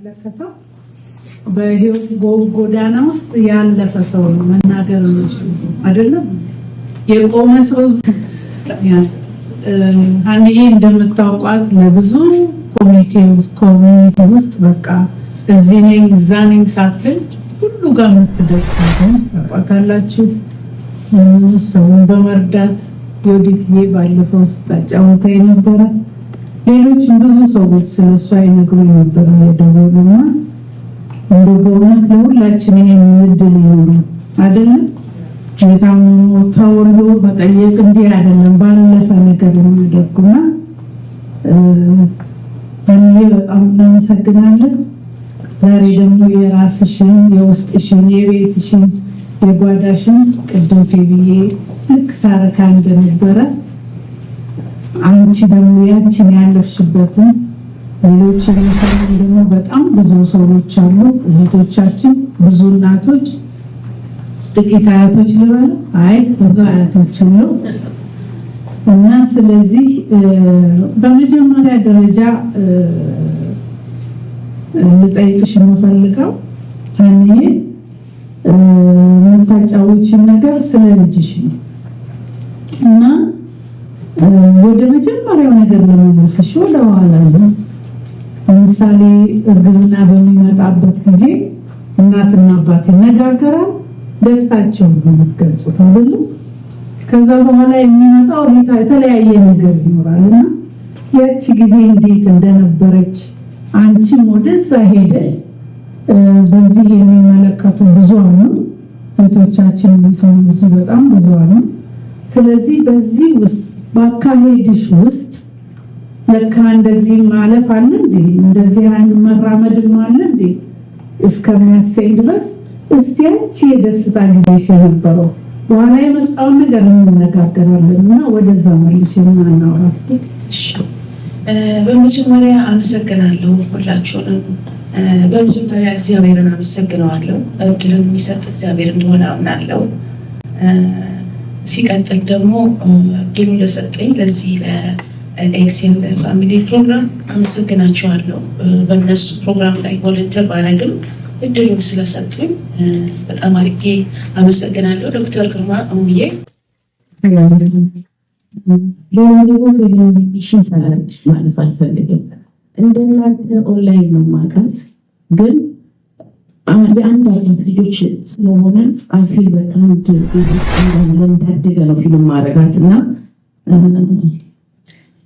የምመለከተው በህይወት ጎዳና ውስጥ ያለፈ ሰው ነው መናገር የሚችለው፣ አይደለም የቆመ ሰው። ሀንዬ እንደምታውቋት ለብዙ community ውስጥ በቃ እዚህ ነኝ እዛ ነኝ ሳትል ሁሉ ጋር የምትደርስ ሰው ታውቋታላችሁ። ሰውን በመርዳት ዮዲትዬ ባለፈው ስታጫውታ የነበረ፣ ሌሎችም ብዙ ሰዎች ስለሷ ይነግሩ ነበረ የደወሉና እንደ በእውነት ለሁላችን ይሄን እድል ይኖራል አይደለም? የታመሙ ተወልዶ መጠየቅ እንዲህ አይደለም፣ ባለፈ ነገር የሚያደርጉና እኔ በጣም እናመሰግናለን። ዛሬ ደግሞ የራስሽን፣ የውስጥሽን፣ የቤትሽን፣ የጓዳሽን ቅድም ፌብዬ ልክ ታረካ እንደነበረ አንቺ ደግሞ ያችን ያለፍሽበትን ሌሎች የሚሰሙ ደግሞ በጣም ብዙ ሰዎች አሉ፣ እህቶቻችን፣ ብዙ እናቶች፣ ጥቂት አያቶች ልበሉ፣ አይ ብዙ አያቶች አሉ። እና ስለዚህ በመጀመሪያ ደረጃ ልጠይቅሽ የምፈልገው ሀኒዬ፣ የምታጫውቺን ነገር ስለ ልጅሽ ነው እና ወደ መጀመሪያው ነገር ለመመለስሽ ወደ ኋላ ነው። ለምሳሌ እርግዝና በሚመጣበት ጊዜ እናትና አባት ይነጋገራል፣ ደስታቸውን ነው የምትገልጹት አይደለም? ከዛ በኋላ የሚመጣው የተለያየ ነገር ይኖራል እና ያቺ ጊዜ እንዴት እንደነበረች አንቺም ወደዛ ሄደሽ በዚህ የሚመለከቱ ብዙ አሉ፣ እህቶቻችን የሚሰሙ ብዙ በጣም ብዙ አሉ። ስለዚህ በዚህ ውስጥ ባካሄድሽ ውስጥ ለካ እንደዚህ ማለፍ አለ እንዴ፣ እንደዚህ አይነት መራመድም አለ እንዴ እስከሚያሰኝ ድረስ እስቲ አንቺ የደስታ ጊዜሽ የነበረው፣ በኋላ የመጣውን ነገር እንነጋገራለን እና ወደዛ መልሽ እናውራ እስኪ። እሺ፣ በመጀመሪያ አመሰግናለሁ ሁላችሁንም። በመጀመሪያ እግዚአብሔርን አመሰግነዋለሁ። እድልን የሚሰጥ እግዚአብሔር እንደሆነ አምናለሁ። ሲቀጥል ደግሞ እድሉን ለሰጠኝ ለዚህ ለ Excel Family ፕሮግራም አመሰግናቸዋለሁ። በእነሱ ፕሮግራም ላይ volunteer ባረግም እድሉን ስለሰጡኝ በጣም አድርጌ አመሰግናለሁ። ዶክተር ግርማ፣ እሙዬ። ሌላ ደግሞ ፌሚኒሽን ሳላደርግሽ ማለፍ አልፈልግም። እንደናንተ ኦንላይን ነው የማውቃት፣ ግን የአንድ አባት ልጆች ስለሆነ I feel በቃ አንድ ቤት ውስጥ እንዳለን እንዳደገ ነው feel ማረጋት እና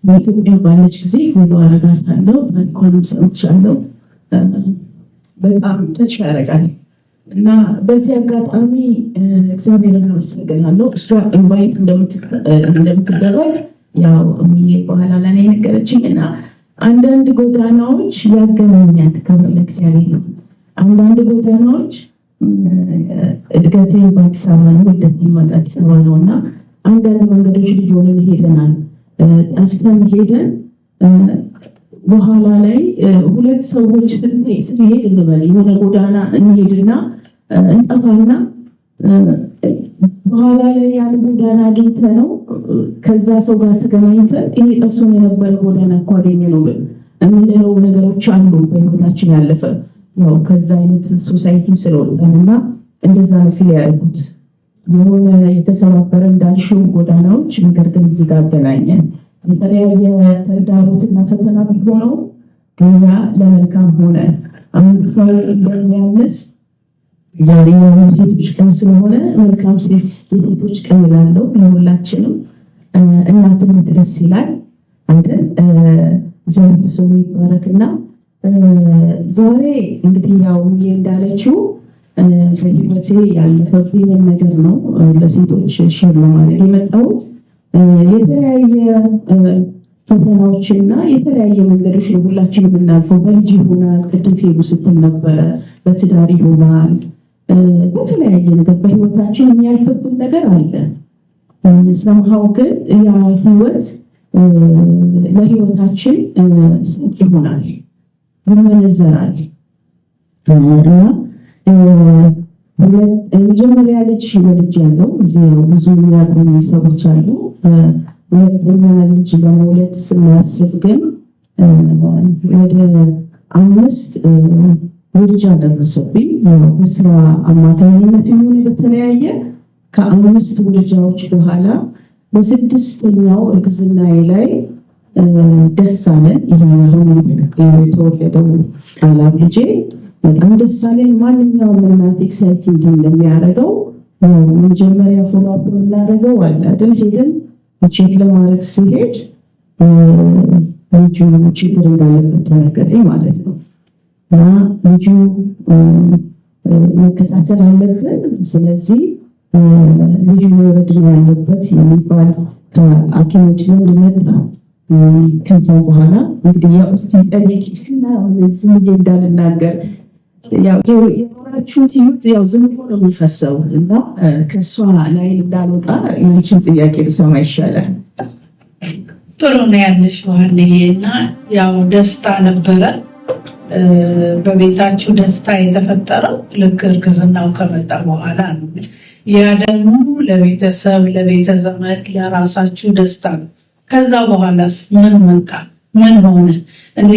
በኢትዮጵያ ባለች ጊዜ follow አረጋታለሁ። ታሪኳንም ሰምቻለሁ። በጣም touch ያደርጋል እና በዚህ አጋጣሚ እግዚአብሔርን አመሰግናለሁ። እሷ invite እንደምትደረግ ያው እሙዬ በኋላ ላይ የነገረችኝ እና አንዳንድ ጎዳናዎች ያገናኛል። ክብር ለእግዚአብሔር ይሁን። አንዳንድ ጎዳናዎች እድገቴን በአዲስ አበባ ነው፣ ውልደቴም አዲስ አበባ ነው እና አንዳንድ መንገዶች ልጅ ሆነን ሄደናል። ጠፍተን ሄደን በኋላ ላይ ሁለት ሰዎች ስንሄድ እንበል የሆነ ጎዳና እንሄድና እንጠፋና በኋላ ላይ ያን ጎዳና አግኝተን ነው ከዛ ሰው ጋር ተገናኝተን ይሄ ጠፍቶን የነበረ ጎዳና እኮ አገኘ ነው የምንለው ነገሮች አሉ በህይወታችን ያለፈ። ያው ከዛ አይነት society ስለወጣን እና እንደዛ ነው feel ያደረጉት የሆነ የተሰባበረ እንዳልሽው ጎዳናዎች፣ ነገር ግን እዚህ ጋር አገናኘን። የተለያየ ተግዳሮትና ፈተና ቢሆነው እኛ ለመልካም ሆነ። አንድ ሰው እንደሚያንስ ዛሬ የሴቶች ቀን ስለሆነ መልካም የሴቶች ቀን እላለሁ ለሁላችንም። እናትነት ደስ ይላል አይደል? እግዚአብሔር ስሙ ይባረክና ዛሬ እንግዲህ ያው እንዳለችው በህይወቴ ያለፈብኝን ነገር ነው ለሴቶች share ለማድረግ የመጣሁት። የተለያየ ፈተናዎችና የተለያየ መንገዶች ነው ሁላችን የምናልፈው። በልጅ ይሆናል፣ ቅድም ፌቡ ስትል ነበረ፣ በትዳር ይሆናል፣ በተለያየ ነገር በህይወታችን የሚያልፍብን ነገር አለ። Somehow ግን ያ ህይወት ለህይወታችን ስንቅ ይሆናል፣ ይመነዘራል እና የመጀመሪያ ልጅ ወልጃለሁ። እዚህ ነው ብዙ የሚያውቁኝ ሰዎች አሉ። ሁለተኛ ልጅ ለመውለድ ስናስብ ግን ወደ 5 ውርጃ ደረሰብኝ። በስራ አማካኝነት ይሁን በተለያየ ከ5 ውርጃዎች በኋላ በ6ኛው እርግዝናዬ ላይ ደስ አለን። ይሄ አሁን የተወለደው ቃላብ ልጄ በጣም ደስ አለኝ። ማንኛውም እናት exciting እንደሚያደርገው መጀመሪያ follow up የምናደርገው አለ አይደል? ሄደን check ለማድረግ ሲሄድ ልጁ ችግር እንዳለበት ተነገረኝ ማለት ነው። እና ልጁ መከታተል አለብን፣ ስለዚህ ልጁ መውረድ ነው ያለበት የሚባል ከሐኪሞች ዘንድ መጣ። ከዛ በኋላ እንግዲህ ያው እስቲ ጠይቂና ዝም ብዬ እንዳልናገር ያው የኖራችሁት ህይወት ያው ዝም ብሎ ነው የሚፈሰው እና ከእሷ ላይ እንዳልወጣ ያንቺን ጥያቄ ብሰማ ይሻላል። ጥሩ ነው ያለሽው ሀንዬ። እና ያው ደስታ ነበረ በቤታችሁ። ደስታ የተፈጠረው ልክ እርግዝናው ከመጣ በኋላ ነው። ያ ደግሞ ለቤተሰብ፣ ለቤተ ዘመድ፣ ለራሳችሁ ደስታ ነው። ከዛ በኋላ ምን መጣ? ምን ሆነ?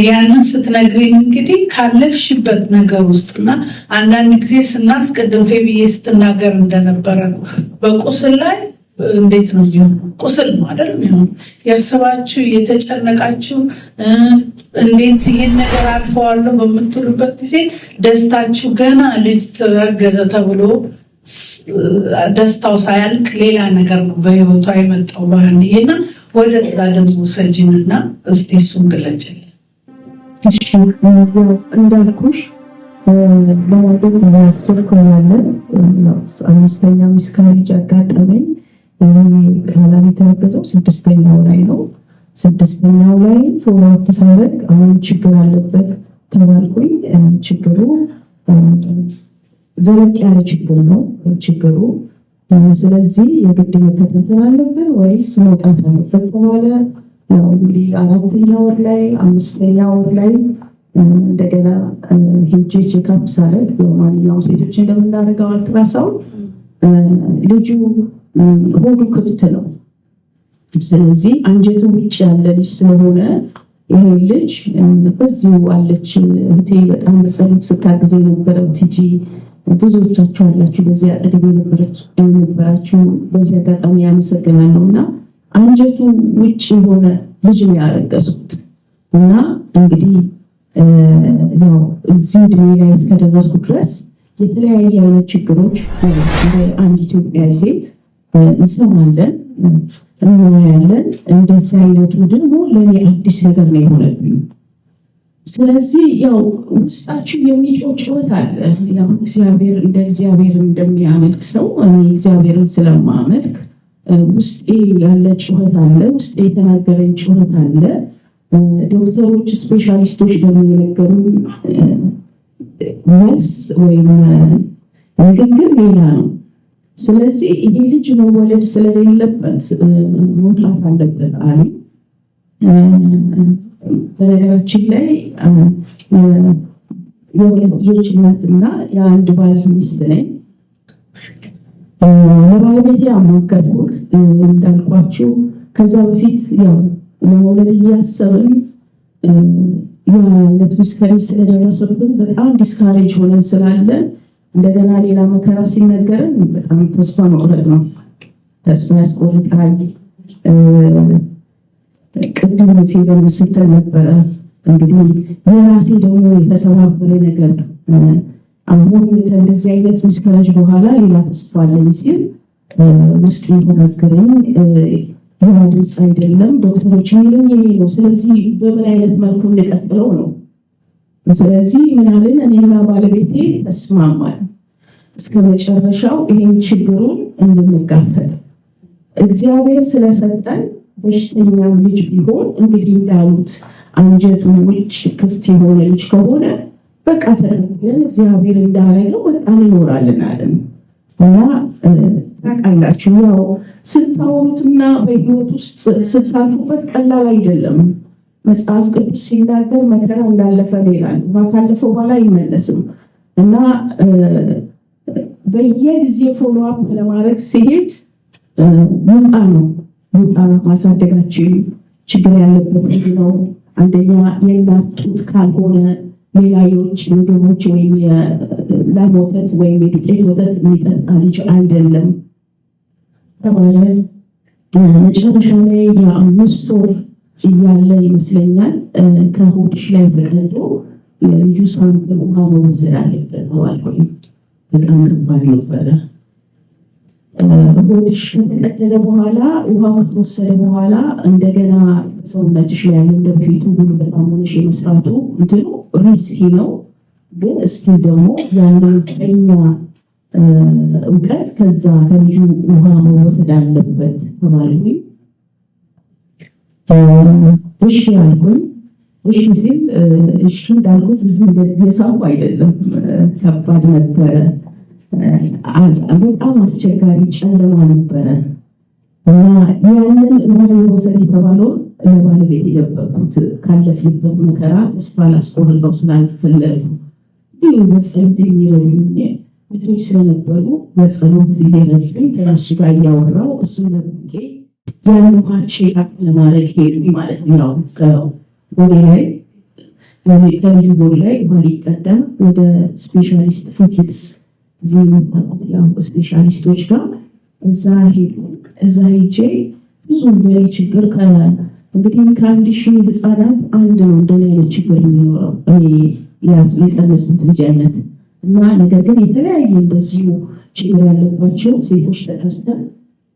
ያንን ስትነግሪኝ እንግዲህ ካለፍሽበት ነገር ውስጥና አንዳንድ ጊዜ ስናልፍ ቅድም ፌብዬ ስትናገር እንደነበረ ነው። በቁስል ላይ እንዴት ነው የሚሆነው? ቁስል ነው አይደል የሚሆነው? ያሰባችሁ የተጨነቃችሁ እንዴት ይሄን ነገር አልፈዋለሁ በምትሉበት ጊዜ ደስታችሁ ገና ልጅ ተረገዘ ተብሎ ደስታው ሳያልቅ ሌላ ነገር ነው በህይወቷ የመጣው ባህንዬና ወደዛ ደግሞ ሰጂንና እስቲ እሱን ግለጭልን። እሺ፣ ያው እንዳልኩሽ ለማድረግ እያሰብኩ ያለ 5ኛ miscarriage አጋጠመኝ። ካላም የተረገዘው 6ኛው ላይ ነው። 6ኛው ላይ follow up ሳደርግ አሁን ችግር አለበት ተባልኩኝ። ችግሩ ዘለቅ ያለ ችግር ነው ችግሩ። ስለዚህ የግድ መከታተል አለብን ወይስ መውጣት አለበት ተባለ። ያው እንግዲህ 4ኛ ወር ላይ 5ኛ ወር ላይ እንደገና ሄጄ check up ሳደርግ ማንኛውም ሴቶች እንደምናደርገው አልትራሳውንድ ልጁ ሆዱ ክፍት ነው። ስለዚህ አንጀቱ ውጭ ያለ ልጅ ስለሆነ ይሄ ልጅ በዚሁ አለች እህቴ በጣም በጸሎት ስታግዘ የነበረው ቲጂ፣ ብዙዎቻችሁ አላችሁ በዚህ አጠገብ የነበራችሁ፣ በዚህ አጋጣሚ ያመሰግናለሁ። እና አንጀቱ ውጭ የሆነ ልጅ ነው ያረገዝኩት። እና እንግዲህ ያው እዚህ እድሜ ላይ እስከደረስኩ ድረስ የተለያየ አይነት ችግሮች እንደ አንድ ኢትዮጵያዊ ሴት እንሰማለን፣ እናያለን። እንደዚህ አይነቱ ደግሞ ለእኔ አዲስ ነገር ነው የሆነብኝ። ስለዚህ ያው ውስጣችሁ የሚጮህ ጩኸት አለ። ያው እግዚአብሔር እንደ እግዚአብሔር እንደሚያመልክ ሰው እኔ እግዚአብሔርን ስለማመልክ ውስጤ ያለ ጩኸት አለ። ውስጤ የተናገረኝ ጩኸት አለ። ዶክተሮች፣ ስፔሻሊስቶች ደግሞ የነገሩኝ መልስ ወይም ንግግር ሌላ ነው። ስለዚህ ይሄ ልጅ መወለድ ስለሌለበት መውጣት አለበት አሉ። በነገራችን ላይ የሁለት ልጆች እናትና የአንድ ባል ሚስት ነኝ። ለባለቤቴ አማከርኩት። እንዳልኳችሁ ከዛ በፊት ያው ለመውለድ እያሰብን የአይነት miscarriage ስለደረሰብን በጣም discourage ሆነን ስላለ እንደገና ሌላ መከራ ሲነገረን በጣም ተስፋ መቁረጥ ነው። ተስፋ ያስቆርጣል። ቅድም ፌቨን ስትል ነበረ። እንግዲህ የራሴ ደግሞ የተሰባበረ ነገር አሁን ከእንደዚህ አይነት miscarriage በኋላ ሌላ ተስፋ አለኝ ሲል ውስጥ የተናገረኝ ያ ድምፅ አይደለም። ዶክተሮች የሚሉኝ ይሄ ነው። ስለዚህ በምን አይነት መልኩ እንቀጥለው ነው። ስለዚህ ምን አልን? እኔና ባለቤቴ ተስማማን እስከ መጨረሻው ይሄን ችግሩን እንድንጋፈጥ። እግዚአብሔር ስለሰጠን በሽተኛም ልጅ ቢሆን እንግዲህ እንዳሉት አንጀቱ ውጭ ክፍት የሆነ ልጅ ከሆነ በቃ ተቀብለን እግዚአብሔር እንዳደረገው በቃ እንኖራለን አለን። እና ታውቃላችሁ ያው ስታወሩትና በህይወት ውስጥ ስታልፉበት ቀላል አይደለም። መጽሐፍ ቅዱስ ሲናገር መከራ እንዳለፈ ነው ይላል። ካለፈው በኋላ አይመለስም። እና በየጊዜው follow up ለማድረግ ሲሄድ ይውጣ ነው፣ ይውጣ፣ ማሳደጋችን ችግር ያለበት ልጅ ነው። አንደኛ የእናት ጡት ካልሆነ ሌላ የውጭ ምግቦች ወይም የላም ወተት ወይም የዱቄት ወተት የሚጠጣ ልጅ አይደለም ተባለ። መጨረሻ ላይ የ5 ወር እያለ ይመስለኛል ከሆድሽ ላይ ተቀዶ የልጁ sample ውሃ መወሰድ አለበት ተባልኩኝ። በጣም ከባድ ነበረ። ሆድሽ ከተቀደደ በኋላ፣ ውሃው ከተወሰደ በኋላ እንደገና ሰውነትሽ ላይ ያለው እንደ በፊቱ ጉልበታም ሆነሽ የመስራቱ እንትኑ risky ነው። ግን እስቲ ደግሞ ያለው ቀኛ እውቀት ከዛ ከልጁ ውሃ መወሰድ አለበት ተባልኩኝ። እሺ አልኩኝ። እሺ ሲል እሺ እንዳልኩት እዚህ የሳቁ አይደለም፣ ከባድ ነበረ። በጣም አስቸጋሪ ጨለማ ነበረ እና ያንን ውሃ ይወሰድ የተባለውን ለባለቤት የደበቅኩት፣ ካለፍንበት መከራ ተስፋ ላስቆርጠው ስላልፈለጉ፣ እንዲሁ በጸሎት የሚረዱኝ እህቶች ስለነበሩ በጸሎት እየረዱኝ ከእሱ ጋር እያወራው እሱን ለብቄ ያን ውሃ check ለማድረግ ሄዱኝ ማለት ነው። ከሆዴ ላይ፣ ከልጁ ሆድ ላይ ውሃ ሊቀዳ ወደ specialist ፎቲልስ፣ እዚህ የምታውቁት ያው specialist ኦች ጋር እዛ ሄዱ። እዛ ሄጄ ብዙ እንደኔ ችግር፣ እንግዲህ ከ1000 ህፃናት አንድ ነው እንደኔ አይነት ችግር የሚኖረው፣ እኔ የጸነስኩት ልጅ አይነት። እና ነገር ግን የተለያየ እንደዚሁ ችግር ያለባቸው ሴቶች ተጠርተን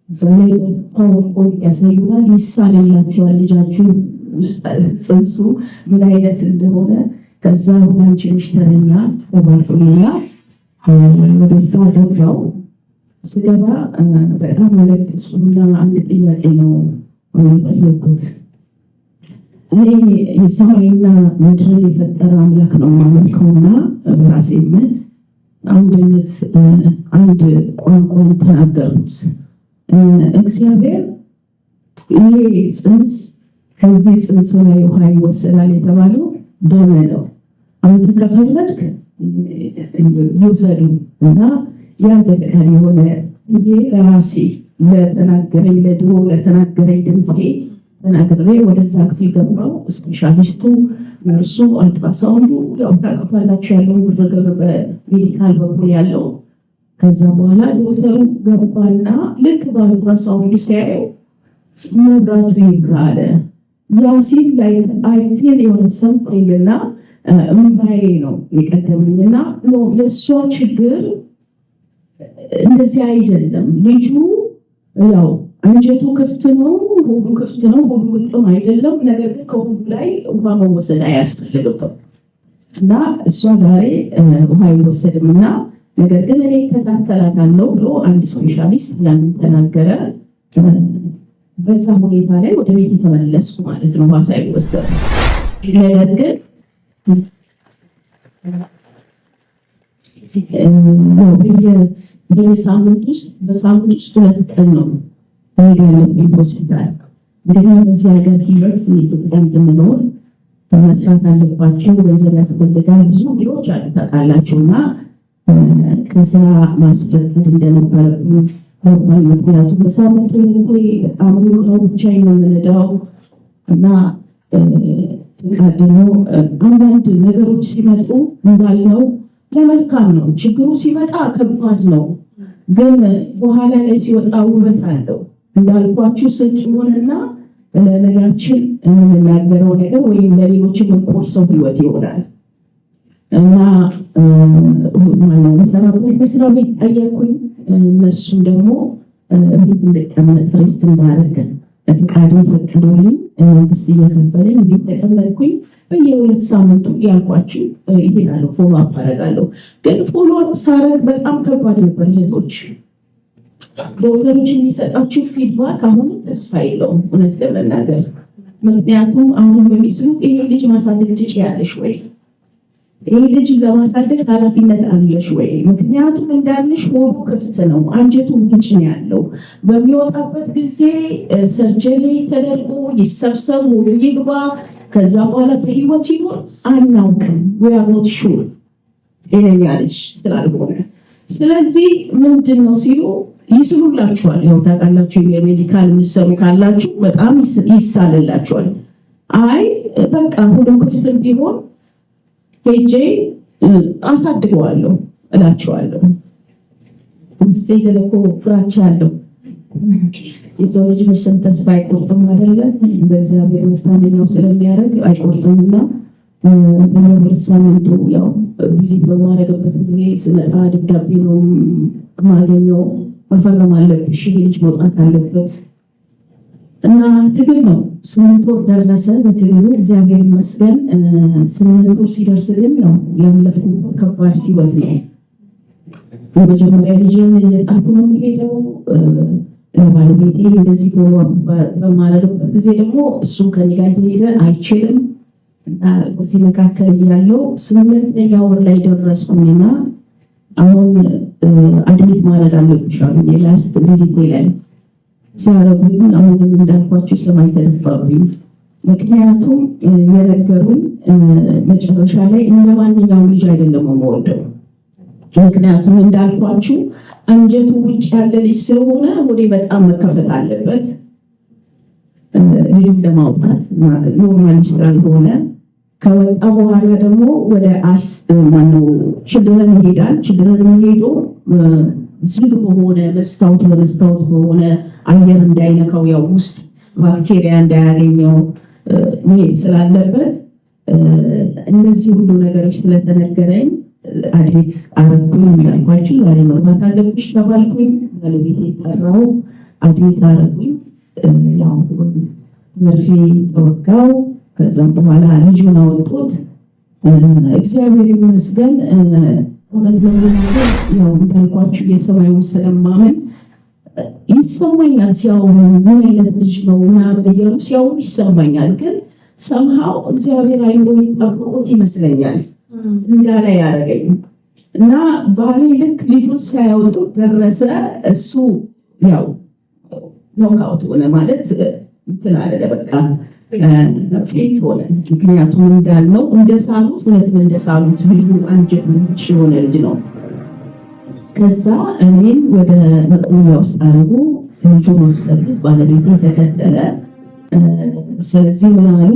እዛ ላይ PowerPoint ያሳዩናል፣ ይሳልላቸዋል ልጃችሁ ውስጥ ጽንሱ ምን አይነት እንደሆነ። ከዛ አንቺ ነሽ ተረኛ ተባልኩኝና ወደዛ ገባው። ስገባ በጣም አለቀስኩና አንድ ጥያቄ ነው የጠየኩት። እኔ የሰማይና ምድርን የፈጠረ አምላክ ነው የማመልከውና በራሴ እምነት አንድነት አንድ ቋንቋን ተናገሩት። እግዚአብሔር ይሄ ጽንስ፣ ከዚህ ጽንስ ላይ ውሃ ይወሰዳል የተባለው ደም ነው። አንተ ከፈለግክ ይውሰዱ እና ያንተ ፈቃድ የሆነ ይሄ ለራሴ ለተናገረኝ፣ ለድሮ ለተናገረኝ ድምፄ ተናግሬ ወደዛ ክፍል ገባው። Specialist ኡ፣ ነርሱ፣ አልትራሳውንዱ፣ ያው ታውቃላችሁ ያለው ግርግር በ medical በኩል ያለው። ከዛ በኋላ ዶክተሩ ገባና ልክ በአልትራሳውንዱ ሲያየው መብራቱ ይብራ አለ። ያ ሲል ላይ I feel የሆነ something እና እምባዬ ነው የቀደመኝና no፣ የእሷ ችግር እንደዚህ አይደለም። ልጁ ያው አንጀቱ ክፍት ነው፣ ሆዱ ክፍት ነው፣ ሆዱ ግጥም አይደለም። ነገር ግን ከሆዱ ላይ ውሃ መወሰድ አያስፈልግም እና እሷ ዛሬ ውሃ አይወሰድም እና ነገር ግን እኔ እከታተላታለሁ ብሎ አንድ specialist ያንን ተናገረ። በዛ ሁኔታ ላይ ወደ ቤት የተመለስኩ ማለት ነው፣ ውሃ ሳይወሰድ። ነገር ግን በየሳምንት ውስጥ፣ በሳምንት ውስጥ 2 ቀን ነው መሄድ ያለብኝ ሆስፒታል። እንግዲህ በዚህ ሀገር ህይወት ኢትዮጵያ ብንኖር መስራት አለባቸው፣ ገንዘብ ያስፈልጋል፣ ብዙ ቢሮዎች አሉ ታውቃላችሁ። እና ከስራ ማስፈቀድ እንደነበረብኝ ገባኝ። ምክንያቱም በሳምንቱ ሁለቴ በጣም ሩቅ ነው፣ ብቻዬን ነው የምነዳው። እና ደግሞ አንዳንድ ነገሮች ሲመጡ እንዳልነው ለመልካም ነው። ችግሩ ሲመጣ ከባድ ነው፣ ግን በኋላ ላይ ሲወጣ ውበት አለው። እንዳልኳችሁ ስንቅ ይሆንና ለነጋችን የምንናገረው ነገር ወይም ለሌሎች የምንቆርሰው ህይወት ይሆናል። እና ማነው መሰራበት መስሪያ ቤት ጠየኩኝ። እነሱም ደግሞ ቤት እንድቀመጥ፣ rest እንዳደረግ ፍቃድን ፈቅዶልኝ መንግስት እየከፈለኝ ቤት ተቀመጥኩኝ። በየ2 ሳምንቱ ያልኳችሁ ይሄዳለሁ፣ follow up አደርጋለሁ። ግን follow up ሳረግ በጣም ከባድ ነበር። እህቶች፣ ዶክተሮች የሚሰጣችሁ feedback አሁንም ተስፋ የለውም እውነት ለመናገር። ምክንያቱም አሁን በሚስሉት ይሄ ልጅ ማሳደግ ትችያለሽ ወይ? ይህ ልጅ ለማሳደግ ኃላፊነት አለሽ ወይ? ምክንያቱም እንዳልሽ ሆዱ ክፍት ነው፣ አንጀቱ ውጭ ነው ያለው። በሚወጣበት ጊዜ surgery ተደርጎ ይሰብሰብ፣ ሆዱ ይግባ፣ ከዛ በኋላ በህይወት ይኖር አናውቅም። We are not sure ጤነኛ ልጅ ስላልሆነ። ስለዚህ ምንድን ነው ሲሉ ይስሉላችኋል። ያው ታውቃላችሁ፣ የ medical ምሰሩ ካላችሁ በጣም ይሳልላችኋል። አይ በቃ ሁሉም ክፍት ቢሆን ሄጄ አሳድገዋለሁ እላቸዋለሁ። ውስጤ ግን እኮ ፍራቻ አለው። የሰው ልጅ መቼም ተስፋ አይቆርጥም አይደለ? በእግዚአብሔር መታመኛው ስለሚያደርግ አይቆርጥምና በየሁለት ሳምንቱ ያው visit በማደርግበት ጊዜ ስመጣ ደብዳቤ ነው የማገኘው። መፈረም አለብሽ፣ ይሄ ልጅ መውጣት አለበት እና ትግል ነው። 8 ወር ደረሰ በትግሉ፣ እግዚአብሔር ይመስገን። 8 ወር ሲደርስ ግን ያው ያለፍኩበት ከባድ ህይወት ነው። የመጀመሪያ ልጄን እየጣልኩ ነው የሚሄደው። ባለቤቴ እንደዚህ በማደርግበት ጊዜ ደግሞ እሱም ከኔ ጋር እየሄደ አይችልም እና በዚህ መካከል እያለው ስምንተኛ ወር ላይ ደረስኩኝና አሁን admit ማድረግ አለብሽ አሉኝ። የ last visit ኤ ላይ ሲያደርጉኝ አሁንም እንዳልኳቸው ሰማይ ተደፋብኝ። ምክንያቱም የነገሩኝ መጨረሻ ላይ እንደ ማንኛውም ልጅ አይደለም የምወልደው። ምክንያቱም እንዳልኳችሁ አንጀቱ ውጭ ያለ ልጅ ስለሆነ ሆዴ በጣም መከፈት አለበት ልጁን ለማውጣት፣ normal ስላልሆነ። ከወጣ በኋላ ደግሞ ወደ አስ ማነው Children ይሄዳል። Children ሄዶ ዝግ በሆነ መስታወት በመስታወት በሆነ አየር እንዳይነካው፣ ያው ውስጥ ባክቴሪያ እንዳያገኘው መሄድ ስላለበት፣ እነዚህ ሁሉ ነገሮች ስለተነገረኝ admit አረኩኝ። እንዳልኳችሁ ዛሬ መግባት አለብሽ ተባልኩኝ። ባለቤቴ ጠራው፣ admit አረጉኝ። ያው መርፌ ተወጋው። ከዛም በኋላ ልጁን አወጡት። እግዚአብሔር ይመስገን። እውነት ለመናገር ያው እንዳልኳችሁ የሰማዩን ስለማምን ይሰማኛል። ሲያወሩ ምን አይነት ልጅ ነው ምናምን እያሉ ሲያወሩ ይሰማኛል። ግን somehow እግዚአብሔር አይምሮ ጠብቆት ይመስለኛል እንዳላ ያደረገኝ እና ባሌ ልክ ልጁን ሳያወጡ ደረሰ። እሱ ያው knockout ሆነ፣ ማለት እንትን አለ፣ በቃ faint ሆነ። ምክንያቱም እንዳልነው እንደሳሉት፣ እውነትም እንደሳሉት ልጁ አንጀት ውጭ የሆነ ልጅ ነው። ከዛ እኔን ወደ መቆያ ውስጥ አደረጉ። ልጁን ወሰዱት፣ ባለቤቴ ተከተለ። ስለዚህ ምን አሉ?